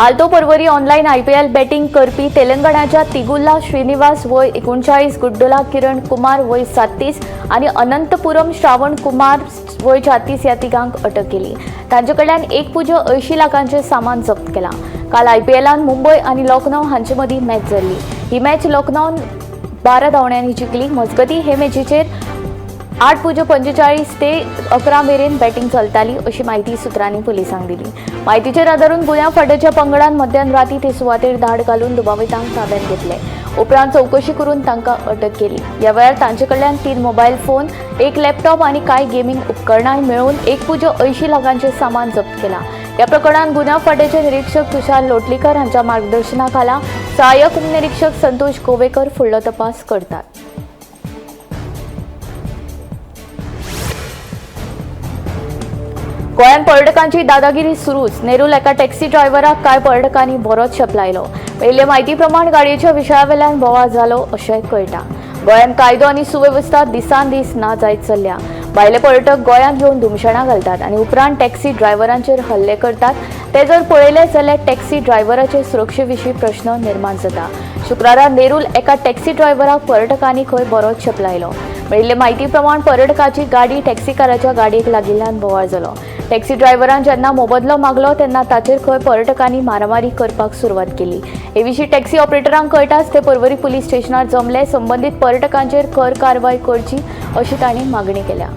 Alto Porvorim online IPL batting करपी तेलंगणाच्या तिगुल्ला श्रीनिवास वय 39, गुड्डोला किरण कुमार वय 37 आनी अनंतपुरम श्रावण कुमार वय 36 ह्या तिगांक अटक केली. तांचे कडल्यान 1.80 लाखांचे सामान जप्त केलां. काल आयपीएलान मुंबय आनी लखनौ हांचे मदीं मॅच जाल्ली. ही मॅच लखनौन 12 धांवड्यांनी जिखली. मजगतीं हे मॅचीचेर 8.45 ते 11 मेरेन बॅटिंग चलताली अशी माहिती सुत्रांनी पुलिसांक दिली. माहितीचेर आदारून गुन्यांव फांट्याच्या पंगडान मध्यान राती ते सुवातेर धाड घालून दुबावितांक ताब्यात घेतले. उपरांत चवकशी करून तांकां अटक केली. ह्या वेळार तांचे कडल्यान 3 मोबायल फोन, 1 लॅपटॉप आनी कांय गेमींग उपकरणां मेळून 1.80 लाखांचे सामान जप्त केलां. ह्या प्रकरणात गुन्यांव फांट्याचे निरीक्षक तुषार लोटलीकर हांच्या मार्गदर्शनाखाला सहाय्यक उपनिरीक्षक संतोष गोवेकर फुडलो तपास करतात. गोंयांत पर्यटकांची दादागिरी सुरूच. नेरूल एका टॅक्सी ड्रायव्हराक कांय पर्यटकांनी बरोच शेपलायलो. मेळिल्ले म्हायती प्रमाण गाडयेच्या विशयावेल्यान बोवाळ जालो अशें कळटा. गोंयांत कायदो आनी सुवेवस्था दिसान दीस ना जायत चल्ल्या. भायले पर्यटक गोंयांत येवन धुमशणां घालतात आनी उपरांत टॅक्सी ड्रायव्हरांचेर हल्ले करतात. ते जर पळयले जाल्यार टॅक्सी ड्रायव्हराचे सुरक्षे विशीं प्रश्न निर्माण जाता. शुक्रारा नेरूल एका टॅक्सी ड्रायव्हराक पर्यटकांनी खंय बरोच शेपलायलो. मेळिल्ले म्हायती प्रमाण पर्यटकाची गाडी टॅक्सीकाराच्या गाडयेक लागिल्ल्यान बोवाळ जालो. टॅक्सी ड्रायव्हरान जेन्ना मोबदलो मागलो तेन्ना ताचेर खंय पर्यटकांनी मारामारी करपाक सुरवात केली. हे विशीं टॅक्सी ऑपरेटरांक कळटाच ते पर्वरी पुलीस स्टेशनार जमले. संबंदीत पर्यटकांचेर खर कारवाय करची अशी तांणी मागणी केल्या.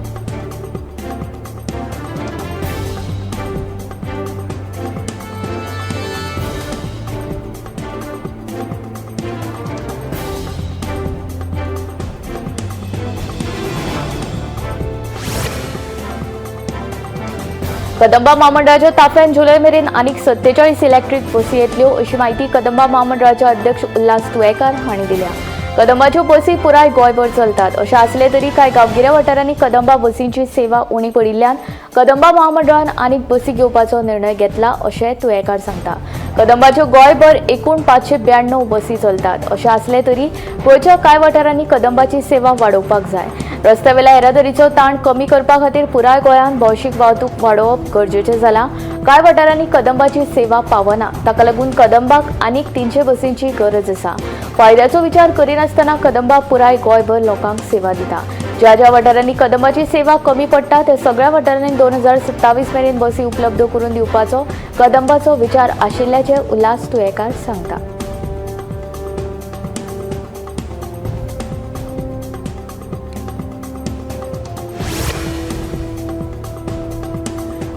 कदंबा महामंडळाच्या ताफ्यान जुलय मेरेन आनीक 47 इलेक्ट्रीक बसी येतल्यो अशी माहिती कदंबा महामंडळाचे अध्यक्ष उल्हास तुयेंकार हांणी दिल्या. कदंबाच्यो बसी पुराय गोंयभर चलतात. अशें आसलें तरी कांय गांवगिऱ्या वाठारांनी कदंबा बसींची सेवा उणी पडिल्ल्यान कदंबा महामंडळान आनीक बसी घेवपाचो निर्णय घेतला अशें तुयेंकार सांगता. कदंबाच्यो गोंयभर एकूण 592 बसी चलतात. अशें आसलें तरी गोंयच्या कांय वाठारांनी कदंबाची सेवा वाडोवपाक जाय. रस्त्यावेल्या येरादारीचो ताण कमी करपा खातीर पुराय गोंयांत भौशीक वाहतूक वाडोवप गरजेचें जालां. कांय वाठारांनी कदंबाची सेवा पावना, ताका लागून कदंबाक आनीक 300 बसींची गरज आसा. फायद्याचो विचार करिनासतना कदंबा पुराय गोंयभर लोकांक सेवा दिता. ज्या ज्या वाठारांनी कदंबाची सेवा कमी पडटा त्या सगळ्या वाठारांनी 2027 मेरेन बसी उपलब्ध करून दिवपाचो कदंबाचो विचार आशिल्ल्याचें उल्हास तुयेंकार सांगता.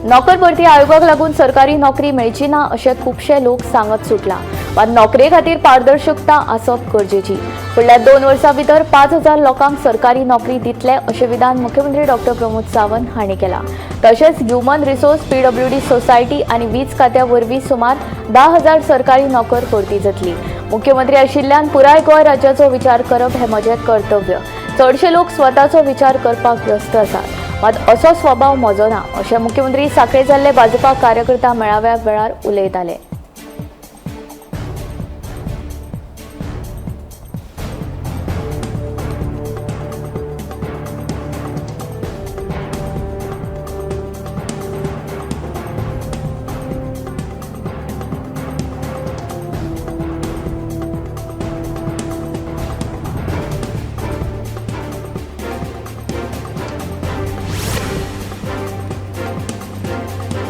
नोकर भरती आयोगाक लागून सरकारी नोकरी मेळची ना अशें खुबशे लोक सांगत सुटला. मात नोकरे खातीर पारदर्शकता आसप गरजेची. फुडल्या 2 वर्सां भितर 5000 लोकांक सरकारी नोकरी दितले अशें विधान मुख्यमंत्री डॉक्टर प्रमोद सावंत हांणी केलां. तशेंच ह्युमन रिसोर्स पीडब्ल्यूडी सोसायटी आनी वीज खात्या वरवीं सुमार 10,000 सरकारी नोकर भरती जातली. मुख्यमंत्री आशिल्ल्यान पुराय गोंय राज्याचो विचार करप हें म्हजें कर्तव्य. चडशे लोक स्वताचो विचार करपाक व्यस्त आसात, मात असो स्वभाव म्हजो ना अशें मुख्यमंत्री साखळे जाल्ले भाजपा कार्यकर्ता मेळाव्या वेळार उलयताले.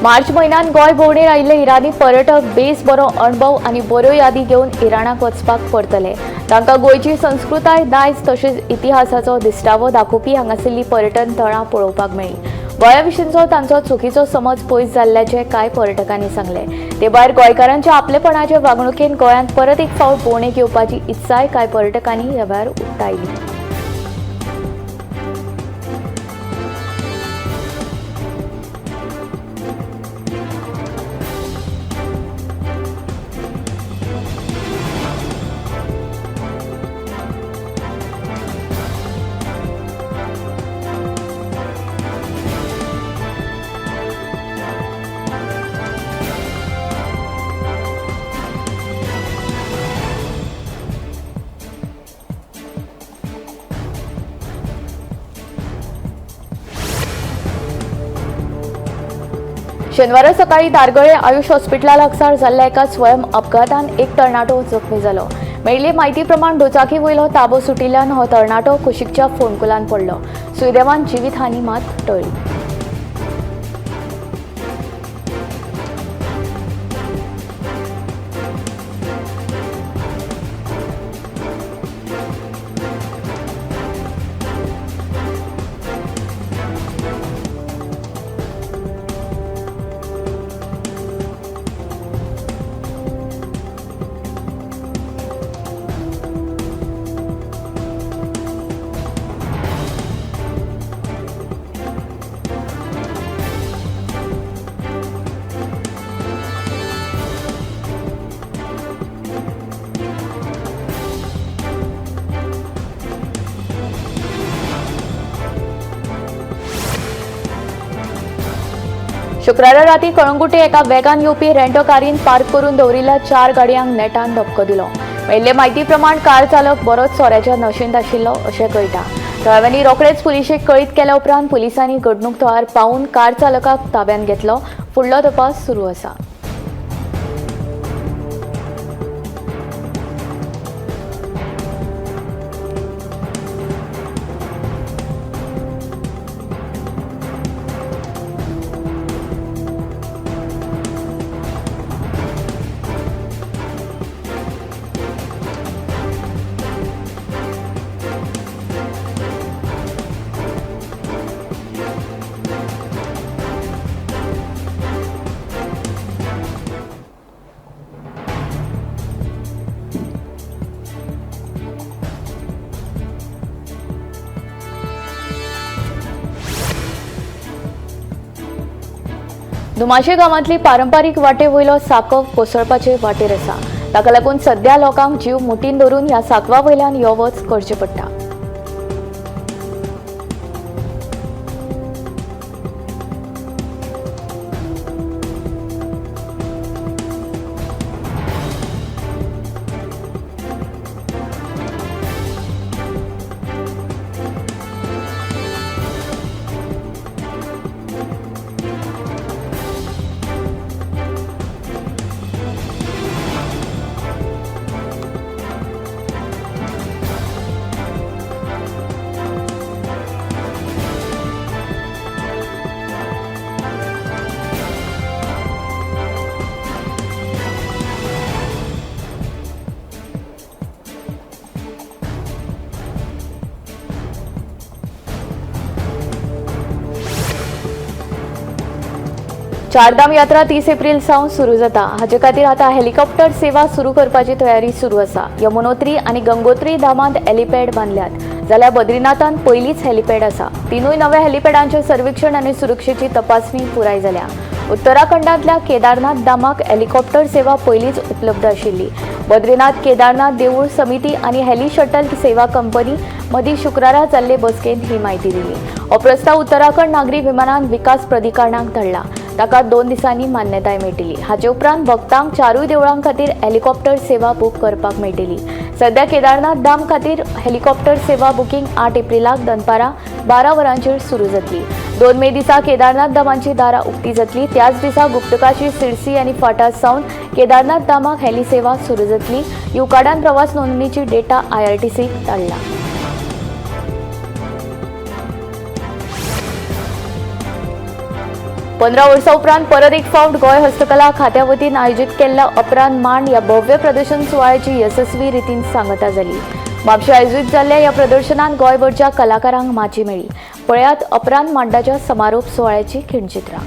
मार्च म्हयन्यान गोंय भोंवडेर आयिल्ले इराणी पर्यटक बेस बरो अणभव आनी बऱ्यो यादी घेवन इराणाक वचपाक परतले. तांकां गोंयची संस्कृताय, दायज तशेंच इतिहासाचो दिश्टावो दाखोवपी हांगासरलीं पर्यटन थळां पळोवपाक मेळ्ळीं. गोंया विशींचो तांचो चुकीचो समज पयस जाल्ल्याचें कांय पर्यटकांनी सांगलें. ते भायर गोंयकारांच्या आपलेपणाचे वागणुकेन गोंयांत परत एक फावट भोंवडेक येवपाची इत्साय कांय पर्यटकांनी ह्या वेळार उक्तायली. शेनवारा सकाळी दारगळे आयुष हॉस्पिटला लागसार जाल्ल्या एका स्वयं अपघातान एक तरणाटो जखमी जालो. मेळिल्ले म्हायती प्रमाण दुचाकी वयलो ताबो सुटिल्ल्यान हो तरणाटो कुशीकच्या फोंडकुलान पडलो. सुदैवान जिवीतहानी मात टळ्ळी. शुक्रारा राती कळंगुटे एका वेगान येवपी रेंटो कारीन पार्क करून दवरिल्ल्या 4 गाडयांक नेटान धपको दिलो. मेळिल्ले म्हायती प्रमाण कार चालक बरोच सोऱ्याच्या नशेंत आशिल्लो अशें कळटा. थळाव्यांनी रोखडेच पुलिशेक कळीत केल्या उपरांत पुलिसांनी घडणूक थळार पावून कार चालकाक ताब्यांत घेतलो. फुडलो तपास सुरू आसा. धुमाशे गांवांतली पारंपारीक वाटे वयलो साकव कोसळपाचे वाटेर आसा. ताका लागून सध्या लोकांक जीव मुठीन धरून ह्या साकवा वयल्यान यो वच करचें पडटा. चारधाम यात्रा 30 एप्रिल सावन सुरू जाता. हाचे खातीर आतां हेलिकॉप्टर सेवा सुरू करपाची तयारी सुरू आसा. यमुनोत्री आनी गंगोत्री धामांत हेलिपॅड बांदल्यात, जाल्यार बद्रीनाथांत पयलींच हेलिपॅड आसा. तिनूय नव्या हेलिपॅडांचें सर्वेक्षण आनी सुरक्षेची तपासणी पुराय जाल्या. उत्तराखंडांतल्या केदारनाथ धामाक हेलिकॉप्टर सेवा पयलींच उपलब्ध आशिल्ली. बद्रीनाथ केदारनाथ देवूळ समिती आनी हेली शटल सेवा कंपनी मदीं शुक्रारा जाल्ले बसकेंत ही म्हायती दिली. हो प्रस्ताव उत्तराखंड नागरी विमानान विकास प्राधिकरणाक धाडला. ताका 2 दिसांनी मान्यताय मेळटली. हाचे उपरांत भक्तांक 4 देवळां खातीर हेलिकॉप्टर सेवा बूक करपाक मेळटली. सध्या केदारनाथ धाम खातीर हेलिकॉप्टर सेवा बुकींग 8 एप्रिलाक दनपारां 12 वरांचेर सुरू जातली. 2 मे दिसा केदारनाथ धामाची दारां उक्ती जातली. त्याच दिसा गुप्तकाशी, सिरसी आनी फाटा सावन केदारनाथ धामाक हेली सेवा सुरू जातली. युकाडान प्रवास नोंदणीची डेटा IRTCक धाडला. 15 वर्सां उपरांत परत एक फावट गोंय हस्तकला खात्या वतीन आयोजीत केल्ल्या अपरांत मांड ह्या भव्य प्रदर्शन सुवाळ्याची येसस्वी रितीन सांगता जाली. म्हापशें आयोजीत जाल्ल्या ह्या प्रदर्शनांत गोंयभरच्या कलाकारांक माची मेळ्ळी. पळयात अपरांत मांडाच्या समारोप सुवाळ्याची खिणचित्रां.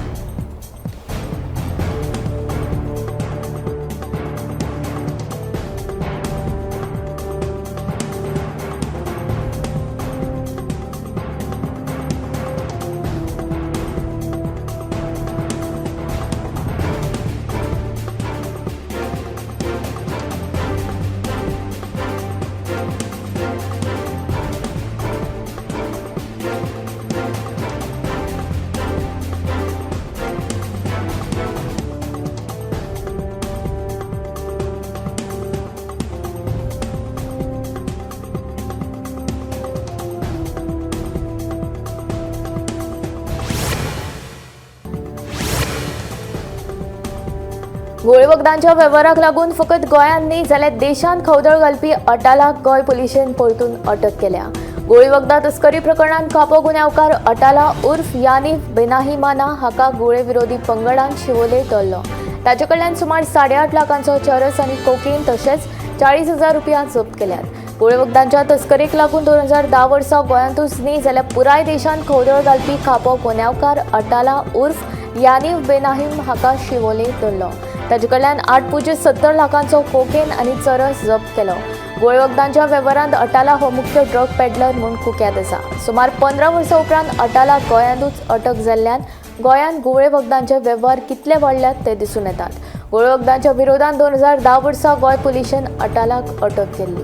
गोळीवखदांच्या वेव्हाराक लागून फकत गोंयांत न्ही जाल्यार देशांत खवदळ घालपी अटालाक गोंय पुलिशेन परतून अटक केल्या. गोळीवखदां तस्करी प्रकरणांत खापो गुन्यांवकार अटाला उर्फ यानीफ बेनाहिमाना हाका गुळे विरोधी पंगडान शिवोले धरलो. ताचे कडल्यान सुमार 8.5 लाखांचो चरस आनी कोकेन तशेंच 40,000 रुपया जप्त केल्यात. गोळीवखदांच्या तस्करीक लागून 2010 वर्सा गोंयांतूच न्ही जाल्यार पुराय देशांत खवदळ घालपी खापो गुन्यांवकार अटाला उर्फ यानीफ बेनाहिम हाका शिवोले धरलो. ताचे कडल्यान 8.70 लाखांचो कोकेन आनी चरस जप्त केलो. गोळीवखदांच्या वेव्हारांत अटाला हो मुख्य ड्रग पेडलर म्हूण कुख्यात आसा. सुमार 15 वर्सां उपरांत अटाला गोंयांतूच अटक जाल्ल्यान गोंयांत घुंवळे वखदांचे वेव्हार कितले वाडल्यात ते दिसून येतात. घुंवळे वखदांच्या विरोधात 2010 वर्सा गोंय पुलिशेन अटालाक अटक केल्ली.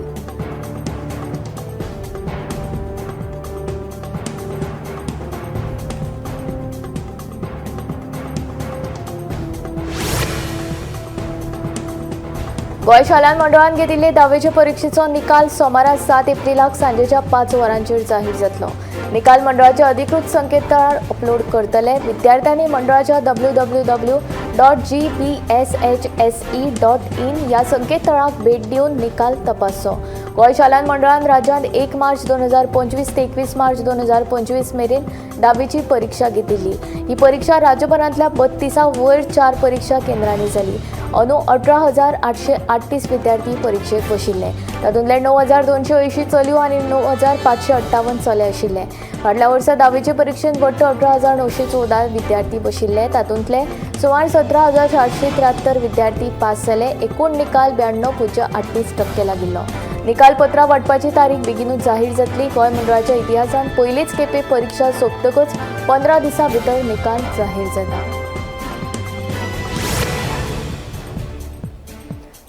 गोंय शालांत मंडळान घेतिल्ले धावेचे परिक्षेचो निकाल सोमारा 7 एप्रिलाक सांजेच्या 5 वरांचेर जाहीर जातलो. निकाल मंडळाच्या अधिकृत संकेतथळार अपलोड करतले. विद्यार्थ्यांनी मंडळाच्या www.gbshse.in ह्या संकेतथळाक भेट दिवन निकाल तपासचो. गोंय शालांत मंडळान राज्यांत 1 मार्च 2025 ते 21 मार्च 2025 मेरेन धावेची परीक्षा घेतिल्ली. ही परीक्षा राज्यभरांतल्या 32 वयर 4 परीक्षा केंद्रांनी जाली. अंदू 18,838 विद्यार्थी परीक्षेक बशिल्ले. तातूंतले 9,280 चलयो आनी 9,558 चले आशिल्ले. फाटल्या वर्सा धावेचे परिक्षेंत वट्ट 18,914 विद्यार्थी बशिल्ले. तातूंतले सुमार 17,473 विद्यार्थी पास जाले. एकूण निकाल 92.38% लागिल्लो. निकालपत्रां वांटपाची तारीख बेगिनूच जाहीर जातली. गोंय मंडळाच्या इतिहासांत पयलीच खेपे परीक्षा सोंपतकच 15 दिसां भितर निकाल जाहीर जाता.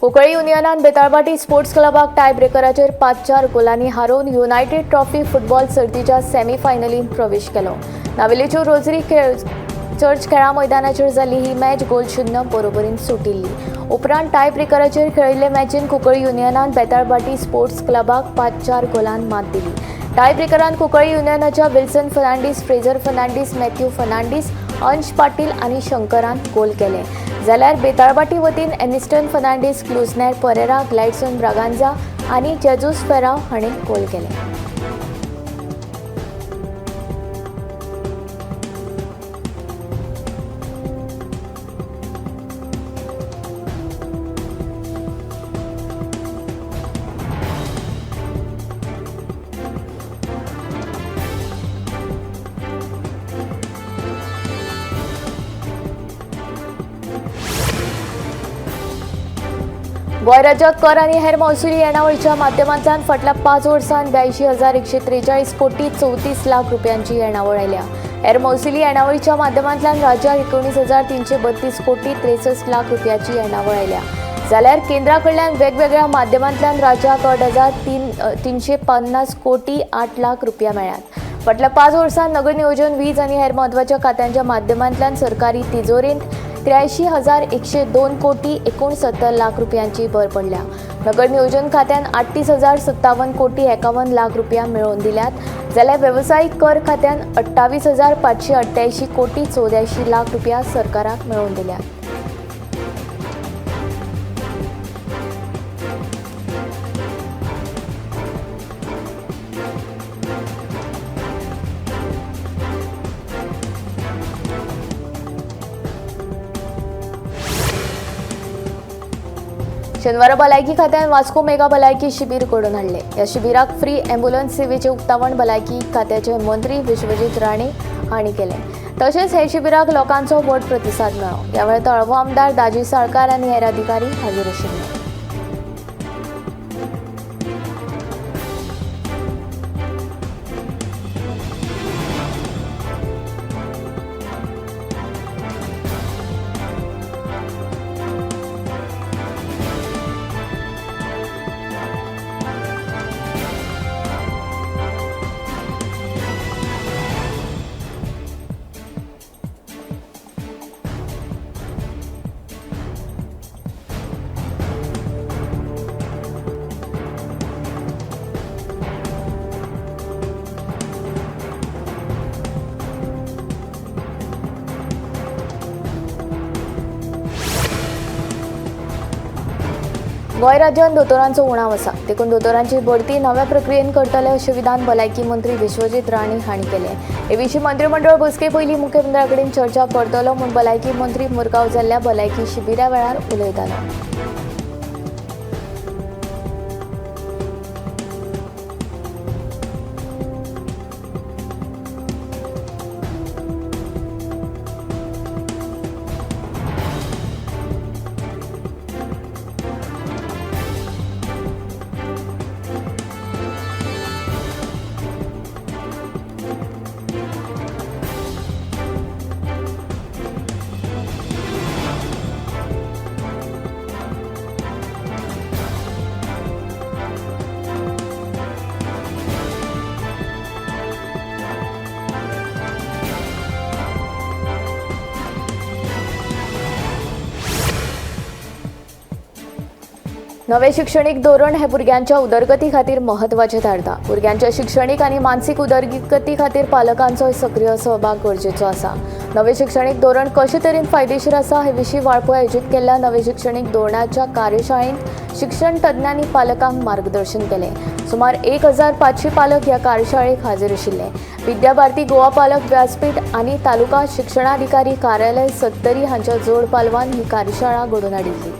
कुंकळी युनियनान बेताळबाटी स्पोर्ट्स क्लबाक टाय ब्रेकराचेर 5-4 गोलांनी हारोवन युनायटेड ट्रॉफी फुटबॉल सर्तीच्या सेमीफायनलींत प्रवेश केलो. नावेलेच्यो रोजरी चर्च खेळा मैदानाचेर जाल्ली ही मॅच 0-0 बरोबरीन सुटिल्ली. उपरांत टाय ब्रेकराचेर खेळिल्ले मॅचीन कुंकळी युनियनान बेताळबाटी स्पोर्ट्स क्लबाक 5-4 गोलान मात दिली. टाय ब्रेकरान कुंकळी युनियनाच्या Wilson Fernandes, Fraser Fernandes, Matthew Fernandes, Ansh Patil आनी शंकरान गोल केले. जाल्यार बेताळबाटी वतीन Aniston Fernandes, Klusener Pereira, Gladson Braganza आनी जेजूस फेराव हांणी गोल केले. गोंय राज्याक कर आनी हेर महसुली येणावळीच्या माध्यमांतल्यान फाटल्या 5 वर्सांत 82,143 कोटी 34 लाख रुपयांची येणावळ आयल्या. हेर महसुली येणावळीच्या माध्यमांतल्यान राज्याक 19,332 कोटी 63 लाख रुपयांची येणावळ आयल्या. जाल्यार केंद्रा कडल्यान वेगवेगळ्या माध्यमांतल्यान राज्याक 8,350 कोटी 8 लाख रुपया मेळ्ळ्यात. फाटल्या 5 वर्सांत नगर नियोजन, वीज आनी हेर म्हत्वाच्या खात्यांच्या माध्यमांतल्यान सरकारी तिजोरेंत 83,102 कोटी 69 लाख रुपयांची भर पडल्या. नगर नियोजन खात्यान 38,057 कोटी 51 लाख रुपया मेळोवन दिल्यात. जाल्यार वेवसायीक कर खात्यान 28,588 कोटी 84 लाख रुपया सरकाराक मेळोवन दिल्यात. शेनवारा भलायकी खात्यान वास्को मेगा भलायकी शिबीर घडोवन हाडलें. ह्या शिबिराक फ्री एम्ब्युलन्स सेवेचें उक्तावण भलायकी खात्याचे मंत्री विश्वजीत राणे हांणी केलें. तशेंच हे शिबिराक लोकांचो व्हड प्रतिसाद मेळ्ळो. ह्या वेळार तळवो आमदार दाजी साळकार आनी हेर अधिकारी हाजीर आशिल्ले. गोंय राज्यांत दोतोरांचो उणाव आसा, देखून दोतोरांची भरती नव्या प्रक्रियेन करतले अशें विधान भलायकी मंत्री विश्वजीत राणे हांणी केलें. हे विशीं मंत्रीमंडळ बसके पयलीं मुख्यमंत्र्या कडेन चर्चा करतलो म्हूण भलायकी मंत्री मुरगांव जाल्ल्या भलायकी शिबिरा वेळार उलयतालो. नवे शिक्षणीक धोरण हे भुरग्यांच्या उदरगती खातीर म्हत्वाचें थारता. भुरग्यांच्या शिक्षणीक आनी मानसीक उदरगती खातीर पालकांचो सक्रीय सहभाग गरजेचो आसा. नवे शिक्षणीक धोरण कशे तरेन फायदेशीर आसा हे विशीं वाळपय आयोजीत केल्ल्या नवे शिक्षणीक धोरणाच्या कार्यशाळेंत शिक्षण तज्ञांनी पालकांक मार्गदर्शन केलें. सुमार 1500 पालक ह्या कार्यशाळेक हाजीर आशिल्ले. विद्याभारती गोवा पालक व्यासपीठ आनी तालुका शिक्षणाधिकारी कार्यालय सत्तरी हांच्या जोड पालवान ही कार्यशाळा घडोवन हाडिल्ली.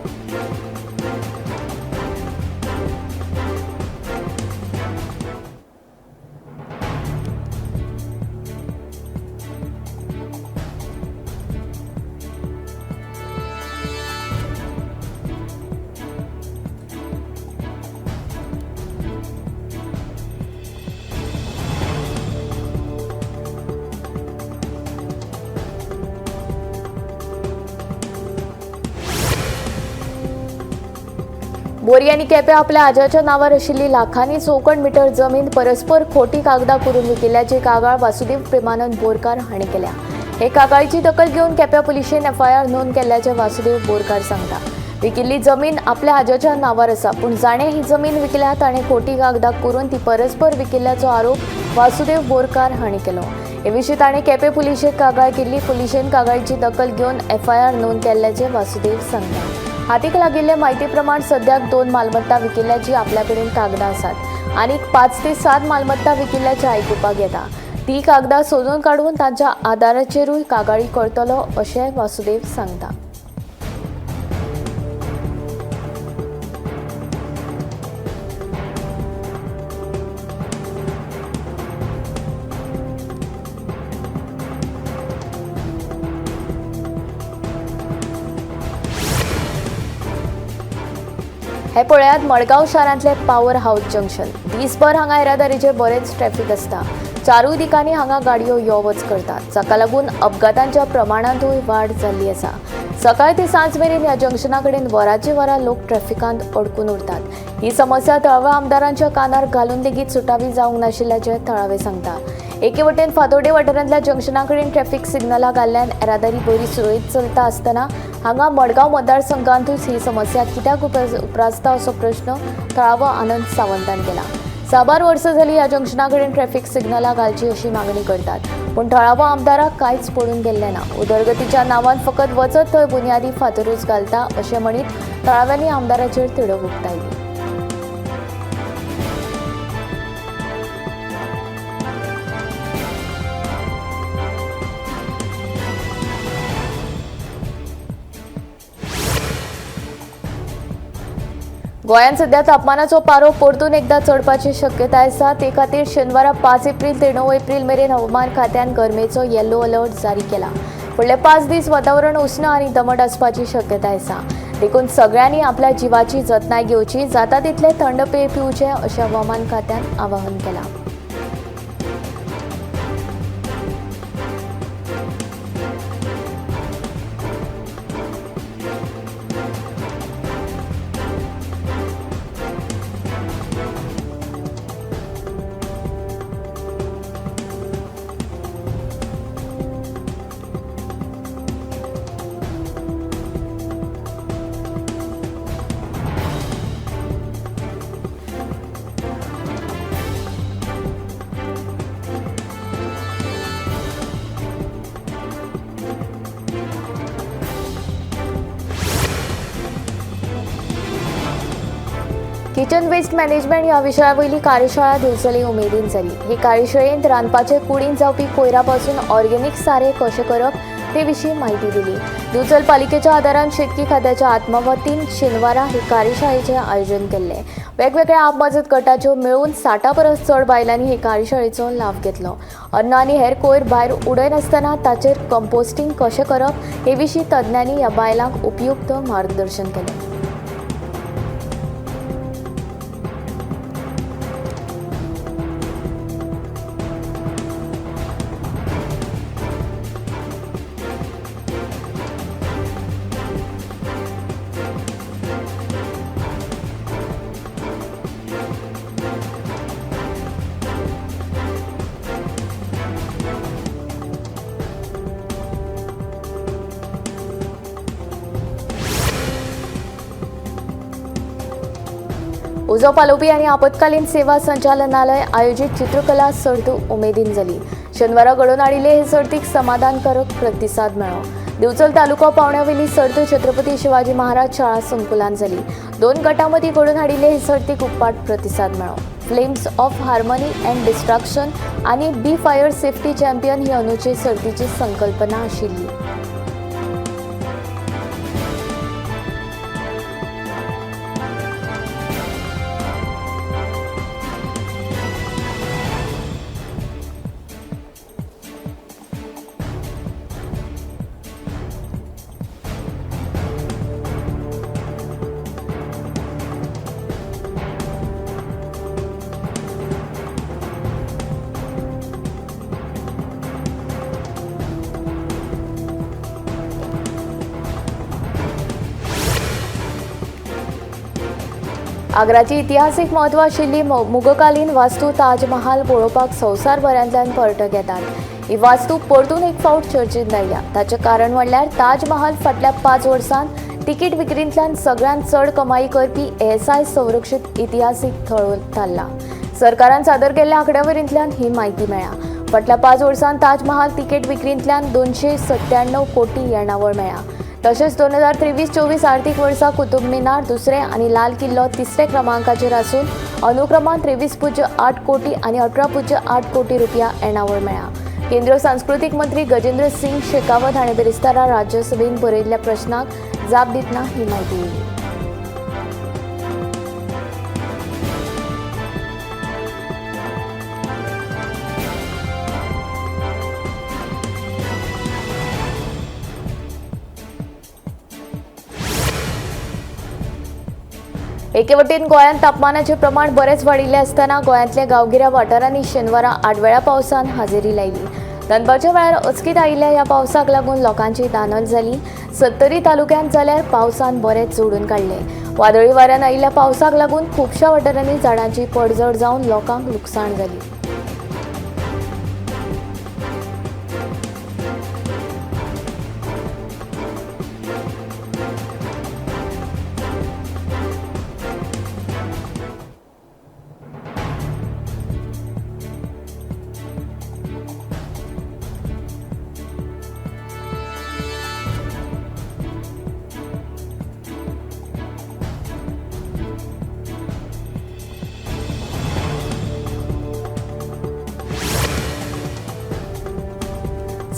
बोरी आनी केपें आपल्या आज्याच्या नांवार आशिल्ली लाखांनी चौखण मिटर जमीन परस्पर खोटी कागदां करून विकिल्ल्याची कागाळ वासुदेव प्रेमानंद बोरकार हांणी केल्या. हे कागाळीची दखल घेवन केप्यां पुलिशेन एफआयआर नोंद केल्ल्याचें वासुदेव बोरकार सांगता. विकिल्ली जमीन आपल्या आज्याच्या नांवार आसा, पूण जाणें ही जमीन विकल्या ताणें खोटी कागदां करून ती परस्पर विकिल्ल्याचो आरोप वासुदेव बोरकार हांणी केलो. हे विशीं ताणें केपें पुलिशेक कागाळ केल्ली. पुलिशेन कागाळीची दखल घेवन एफआयआर नोंद केल्ल्याचें वासुदेव सांगता. हातीक लागिल्ले म्हायती प्रमाण सद्याक 2 मालमत्ता विकिल्ल्याची आपल्या कडेन कागदां आसात आनीक 5 ते 7 मालमत्ता विकिल्ल्याचें आयकुपाक येता. ती कागदां सोदून काडून तांच्या आदाराचेरूय कागाळी करतलो अशें वासुदेव सांगता. हे पळयात मडगांव शारांतले पावर हाऊस जंक्शन. दिसभर हांगा येरादारीचे बरेच ट्रॅफिक आसता. चारूय दिकांनी हांगा गाडयो यो वच करतात, जाका लागून अपघातांच्या प्रमाणांतूय वाड जाल्ली आसा. सकाळ ते सांज मेरेन ह्या जंक्शना कडेन वरांची वरां लोक ट्रॅफिकांत अडकून उरतात. ही समस्या थळाव्या आमदारांच्या कानार घालून लेगीत सुटावी जावंक नाशिल्ल्याचें थळावे सांगता. एके वटेन फातोर्डे वाठारांतल्या जंक्शना कडेन ट्रॅफिक सिग्नलां घाल्ल्यान येरादारी बरी सुरळीत चलता आसतना हांगा मडगांव मतदारसंघांतूच ही समस्या कित्याक उप्रासता असो प्रश्न थळावो आनंद सावंतान केला. साबार वर्सां जाली ह्या जंक्शना कडेन ट्रॅफिक सिग्नलां घालची अशी मागणी करतात, पूण थळावो आमदाराक कांयच पडून गेल्लें ना. उदरगतीच्या नांवान फकत वचत थंय बुन्यादी फातरूच घालता अशें म्हणीत थळाव्यांनी आमदाराचेर तिडक उक्तायली. गोंयांत सध्या तापमानाचो पारो परतून एकदा चडपाची शक्यताय आसा. ते खातीर शेनवारा 5 एप्रील ते 9 एप्रील मेरेन हवामान खात्यान गरमेचो येलो अलर्ट जारी केला. फुडले 5 दीस वातावरण उश्ण आनी दमट आसपाची शक्यताय आसा. देखून सगळ्यांनी आपल्या जिवाची जतनाय घेवची, जाता तितले थंड पेय पिवचें अशें हवामान खात्यान आवाहन केलां. किचन वेस्ट मॅनेजमेंट ह्या विशया वयली कार्यशाळा दिवचले उमेदीन जाली. हे कार्यशाळेंत रांदपाचे कुडीन जावपी कोयरा पासून ऑर्गेनिक सारें कशें करप ते विशीं म्हायती दिली. दिवचल पालिकेच्या आदारान शेतकी खात्याच्या आत्मवतीन शेनवारा हे कार्यशाळेचें आयोजन केल्लें. वेगवेगळ्या आप मजत गटाच्यो मेळून 60 परस चड बायलांनी हे कार्यशाळेचो लाव घेतलो. अन्न आनी हेर कोयर भायर उडयनासतना ताचेर कंपोस्टिंग कशें करप हे विशीं तज्ञांनी ह्या बायलांक उपयुक्त मार्गदर्शन केलें. उजो पालोवपी आनी आपत्कालीन सेवा संचालनालय आयोजीत चित्रकला सर्त उमेदीन जाली. शेनवारा घडोवन हाडिल्ले हे सर्तीक समाधानकारक प्रतिसाद मेळ्ळो. दिवचल तालुको पावण्यावेली सर्त छत्रपती शिवाजी महाराज शाळा संकुलान जाली. 2 गटां मदीं घडोवन हाडिल्ले हे सर्तीक उपाट प्रतिसाद मेळ्ळो. Flames of harmony and destruction आनी बी फायर सेफ्टी चॅम्पियन ही अंदूचे सर्तीची संकल्पना आशिल्ली. आग्राची इतिहासीक म्हत्व आशिल्ली मुगकालीन वास्तू ताजमहाल पळोवपाक संवसारभरांतल्यान पर्यटक येतात. ही वास्तू परतून एक फावट चर्चेंत आयल्या. ताचें कारण म्हणल्यार ताजमहाल फाटल्या 5 वर्सांत तिकीट विक्रींतल्यान सगळ्यांत चड कमाई करपी एएसआय संरक्षीत इतिहासीक थळ थारला. सरकारान सादर केल्ल्या आंकड्यावरींतल्यान ही म्हायती मेळ्ळ्या. फाटल्या 5 वर्सांत ताजमहाल तिकीट विक्रींतल्यान 297 कोटी येणावळ मेळ्ळ्या. तशेंच 2023-24 आर्थिक वर्सा कुतुब मिनार दुसरे आनी लाल किल्लो तिसरे क्रमांकाचेर आसून अनुक्रमान 23.8 कोटी आनी 18.8 कोटी रुपया येणावळ मेळ्ळ्या. केंद्रीय सांस्कृतीक मंत्री गजेंद्र सिंग शेखावत हाणें बिरेस्तारा राज्यसभेन बरयल्ल्या प्रश्नाक जाप दितना ही म्हायती दिली. एके वटेन गोंयांत तापमानाचें प्रमाण बरेंच वाडिल्लें आसतना गोंयांतल्या गांवगिऱ्या वाठारांनी शेनवारा आडवेळ्या पावसान हाजेरी लायली. दनपारच्या वेळार अचकीत आयिल्ल्या ह्या पावसाक लागून लोकांची दानल जाली. सत्तरी तालुक्यांत जाल्यार पावसान बरेंच जोडून काडलें. वादळी वाऱ्यान आयिल्ल्या पावसाक लागून खुबश्या वाठारांनी झाडांची पडझड जावन लोकांक लुकसाण जाली.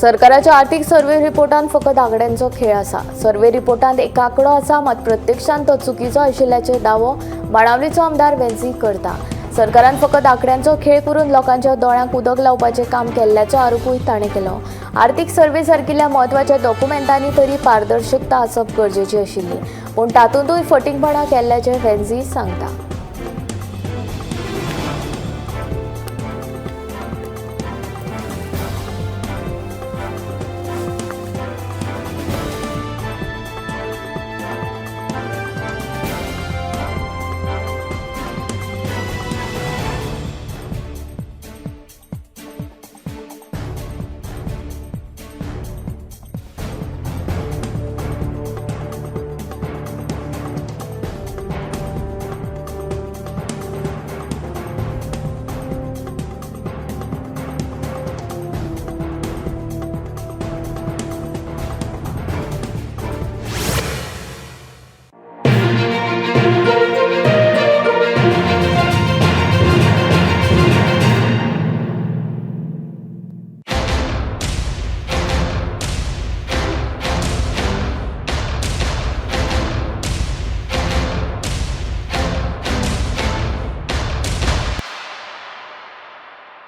सरकाराच्या आर्थिक सर्वे रिपोर्टांत फकत आंकड्यांचो खेळ आसा. सर्वे रिपोर्टांत एक आंकडो आसा, मात प्रत्यक्षांत तो चुकीचो आशिल्ल्याचो दावो बाणावलीचो आमदार वेन्झी करता. सरकारान फकत आंकड्यांचो खेळ करून लोकांच्या दोळ्यांक उदक लावपाचें काम केल्ल्याचो आरोपूय ताणें केलो. आर्थिक सर्वे सारकिल्ल्या म्हत्वाच्या डॉक्युमेंटांनी तरी पारदर्शकता आसप गरजेची आशिल्ली, पूण तातूंतूय फटींगपणां केल्ल्याचें वेन्झी सांगता.